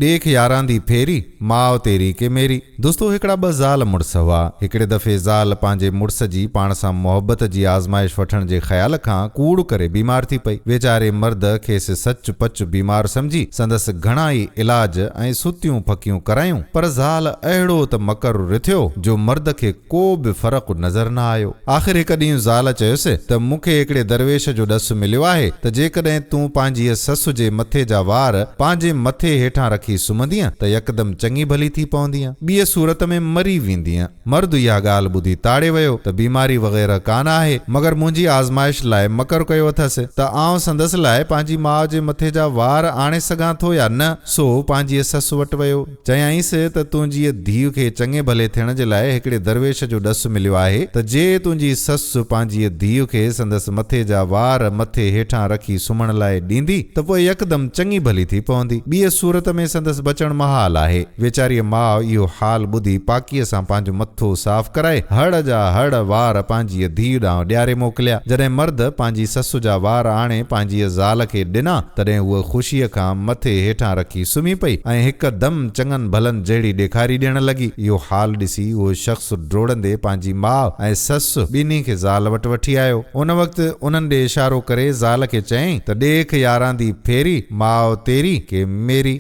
ڏيک ياران the ڦيري، ماء تيري ڪي ميري. دوستو هڪڙا ٻه زال مڙس هئا. هڪڙي دفعي زال پنهنجي مڙس جي پاڻ سان محبت جي آزمائش وٺڻ جي خيال کان ڪوڙ ڪري بيمار ٿي پئي. ويچاري مرد کيس سچ پچ بيمار سمجهي سندس گهڻا ئي علاج ۽ ستيون ڦڪيون ڪرايون پر زال اهڙو ته مڪر رٿيو جو مرد کي ڪو به فرق نظر نه آيو. آخر هڪ ڏينهن زال چيس ته مون کي هڪڙي درويش جو ڏس مليو آهي ته جيڪڏهن تون پنهنجيء سس جي مٿي جا وار پنهنجي مٿي هيٺان رکي سمهندينء ته يڪدم چڱي ڀلي ٿي پوندينء، ٻيء صورت ۾ مري ويندينء. مرد اها ڳالهه ٻڌي تاڙي ويو ته بيماري وغيره ڪانه آهي، مگر منهنجي آزمائش لاء مڪر ڪيو اٿس ته آئون سندس لاء پنهنجي ماء جي مٿي جا وار آڻي سگهان ٿو يا نه، سو پنهنجيء سس وٽ ويو. چيائينس ته تنهنجيء ڌيء کي چڱي ڀلي ٿيڻ جي لاء هڪڙي درويش جو ڏس مليو آهي ته جي تنهنجي سس پنهنجيء ڌيء کي سندس مٿي جا وار مٿي هيٺان رکي سمهڻ لاء ڏيندي ته پوء يڪدم چڱي ڀلي ٿي پوندي. ٻيء صورت ۾ سندس بچڻ محال آهي. ويچاريء ماء اهو حال ٻڌي پاڪيء سان پنهنجو مٿو صاف ڪرائي هڙ جا هڙ وار پنهنجيء ڌيء ڏانهن ڏياري موڪليا. جڏهن مرد پنهنجي سس جا وار آڻي پنهنجيء زال کي ڏنا، تڏهن هوء خوشيء کان مٿي هيٺان رکي سمهي پئي ۽ هڪ دم چڱن ڀلن جهڙي ڏيکاري ڏيڻ لڳي. اهو حال ڏسي اهو شخص ڊوڙندي پنهنجي ماء ۽ سس ٻنهي کي زال وٽ وٺي آيو. ان وقت انهن ڏي اشارو ڪري زال کي چيائين ته ڏيک ياران the ڦيري، ماء تيري ڪي ميري.